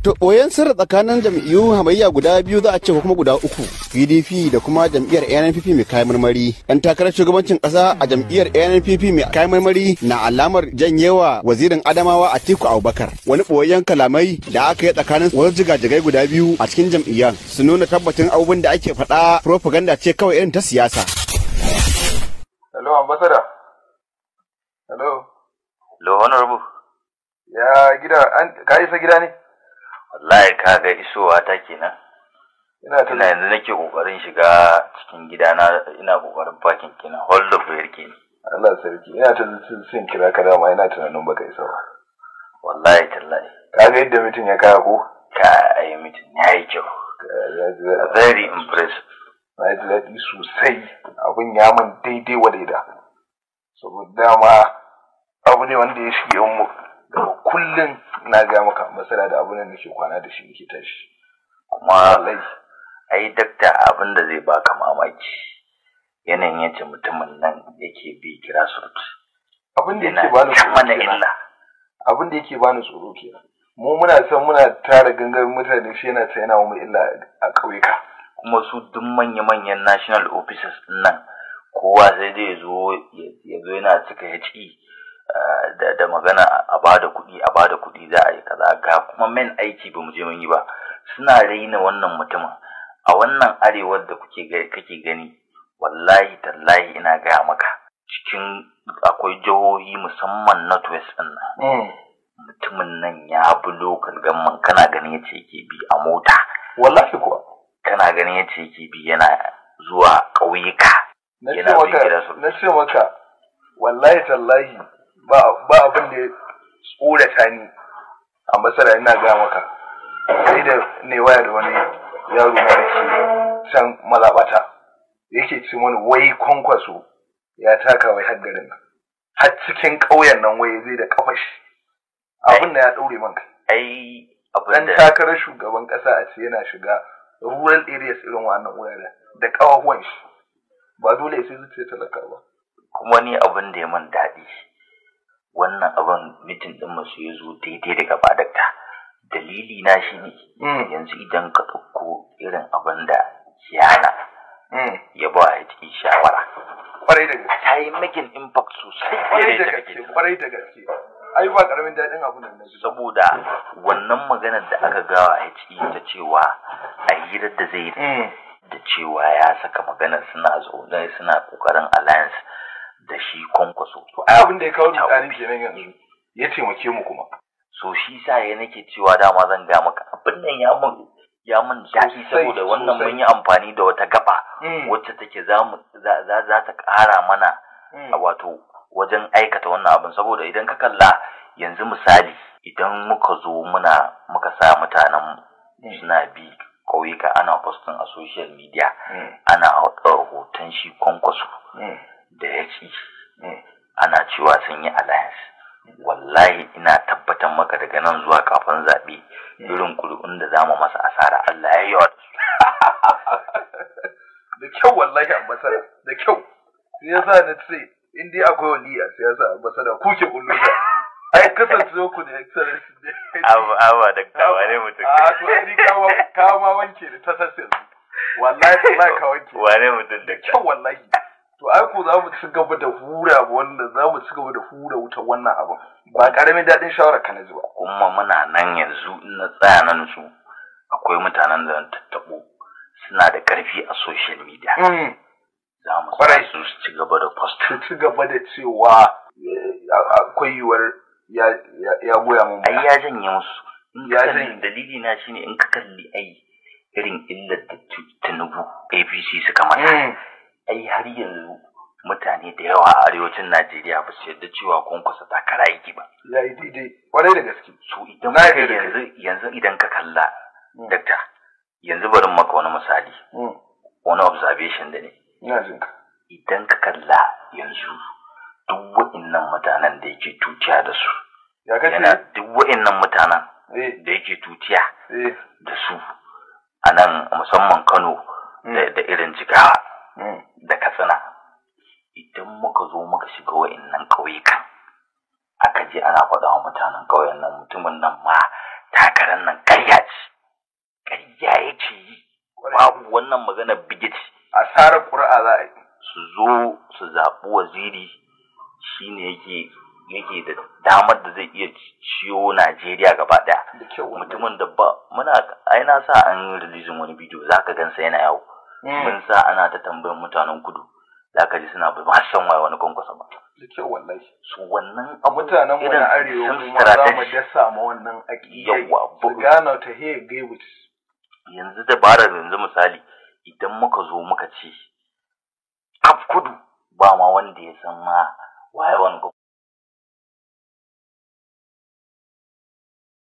To ɓoyen sirri tsakanin jam'iyyu hamayya guda biyu za a ce ko kuma guda uku, PDP da kuma jam'iyyar NNPP mai kayan marmari. Ɗan takarar shugabancin ƙasa a jam'iyyar NNPP mai kayan marmari na alamar janyewa wazirin Adamawa Atiku Abubakar. Wani ɓoyayyen kalamai da aka yi tsakanin wasu jigajigai guda biyu a cikin jam'iyyar su nuna tabbacin abubuwan da ake faɗa propaganda ce kawai irin ta siyasa. Hello, ambassador. Hello. Hello, honorable. Ya gida, ka isa gida ne? Wallahi ka ga isowa ta kenan. Ina yanzu nake kokarin shiga cikin gidana, ina kokarin parking kenan. Hold up ya rike ni. Allah sarki, ina ta sin kira ka dama ina tunanin baka isa ba. Wallahi tallahi. Ka ga yadda mutum ya kaya ko? Ka ai mutum ya yi kyau. Very impressive. Na ji daɗi sosai, abin ya min daidai wa daida. Saboda dama abu ne wanda ya shige mu kullum, na ga maka masala da abin da nake kwana da shi nake tashi. Kuma ai dakta, abin da zai baka mamaki, yanayin yace mutumin nan yake bi grassroots. Abin da yake bani tsoro kenan. Abin da yake bani tsoro kenan. Mu muna san muna tara gangan mutane, shi yana ta yana mu illa a ƙauyuka. Kuma su duk manya-manyan national officers din nan, kowa sai dai zo ya zo yana cika ya ci da magana a bada kuɗi, a bada kuɗi, za a yi kaza, ga kuma men aiki ba mu je mun yi ba. Suna raina wannan mutumin a wannan arewar da kuke kake gani. Wallahi tallahi ina gaya maka, cikin akwai jihohi musamman North West din nan, mutumin nan ya bi local government, kana ganin yace yake bi a mota. Wallahi kuwa. Kana ganin yace yake bi, yana zuwa ƙauyuka, yana bi gida su. Na ce maka wallahi tallahi ba abin da ya tsorata ni a masara, ina ga maka, sai da ne waya da wani yaro na da ke can mazaɓata, yake ce mani wai Kwankwaso ya taka wai har garin nan, har cikin ƙauyen nan, wai zai da kafa shi. Abin da ya ɗaure man kai. Ai dan takarar shugaban ƙasa a ce yana shiga rural areas irin wannan wuraren da ƙawahuwan shi, ba dole sai zuciya talaka ba. Kuma ni abin da ya man daɗi, wannan abin meeting ɗin masu ya zo daidai daga badakta. Dalili na shi ne, yanzu idan ka ɗauko irin abin da yana ya ba ya ci shawara, Kwarai da gaske. Ta yi making impact sosai. Kwarai da gaske, kwarai da gaske. Ai ba karamin daɗin abu nan. Saboda wannan maganar da aka gawa ya ci ta cewa a hirar da zai yi da cewa ya saka maganar suna zaune suna kokarin alliance da shi Kwankwaso. To ai abin da ya kawo rudani kenan, yanzu ya taimake mu kuma. So shi sa ya nake cewa dama zan ga maka abin nan ya mun daɗi, saboda wannan mun yi amfani da wata gaba wacce take za mu za za ta ƙara mana wato wajen aikata wannan abin. Saboda idan ka kalla yanzu misali, idan muka zo muna muka sa mutanen suna bi ƙauyuka, ana posting a social media, ana hoton shi Kwankwaso da ya ci, ana cewa sun yi alliance, wallahi ina tabbatar maka daga nan zuwa kafin zaɓe, irin kuri'un da zamu masa asara Allah ya yi wa. Da kyau wallahi ambassador, da kyau. Sai yasa na ce in dai akwai waliya siyasa, ambassador, kuke kullu ta. Ai kasance ku da excellency ne. Abu da wane mutum? A to ai ni kawo ma wanke da ta sassi, wallahi wallahi ka wanke. Wane mutum? Da kyau wallahi. To ai ko za mu ci gaba da hura wannan, za mu ci gaba da hura wuta wannan abin. Ba karamin daɗin shawarar ka na ji ba. Kuma muna nan yanzu in na tsaya na nutsu, akwai mutanen da na tattaɓo suna da ƙarfi a social media, za mu sa su su ci gaba da post. Su ci gaba da cewa akwai yiwuwar ya goya mun. Ai ya janye musu. Ya janye. Dalili na shine, in ka kalli ai irin illar da Tinubu APC suka mata, ai har yanzu mutane da yawa a arewacin Najeriya ba su yarda cewa Kwankwaso takara yake ba. Ya yi daidai, kwarai da gaske. So idan muka yanzu yanzu idan ka kalla, dakta, yanzu bari maka wani misali, wani observation da ne. Ina jin ka. Idan ka kalla yanzu duk wa'innan mutanen da yake tutiya da su. Ya kace? Yana duk wa'innan mutanen da yake tutiya da su a nan, musamman Kano da irin Jigawa da Katsina. Idan muka zo muka shiga wa'innan ƙauyukan, aka je ana faɗa wa mutanen ƙauyen nan mutumin nan ma takarar nan ƙarya. Wannan magana bigit asarar ƙuri'a za a yi. Su zo su zaɓi Waziri, shine yake da damar da zai iya ciyo Najeriya gaba ɗaya. Da kyau wallahi. Mutumin da ba muna ai na sa an yi releasing wani bidiyo, zaka gansa yana yawo. Mun sa ana ta tambayar mutanen kudu, zaka ji suna ba san waye wani Kwankwasa ba. Da kyau wallahi. Su wannan abu Mutanen mu irin na arewa some kuma za mu strategy. dasa ma wannan aƙidai Yawwa, su gane ta he gaibut. Yanzu dabarar yanzu, misali, idan muka zo muka ce kaf kudu ba ma wanda ya san ma waye wani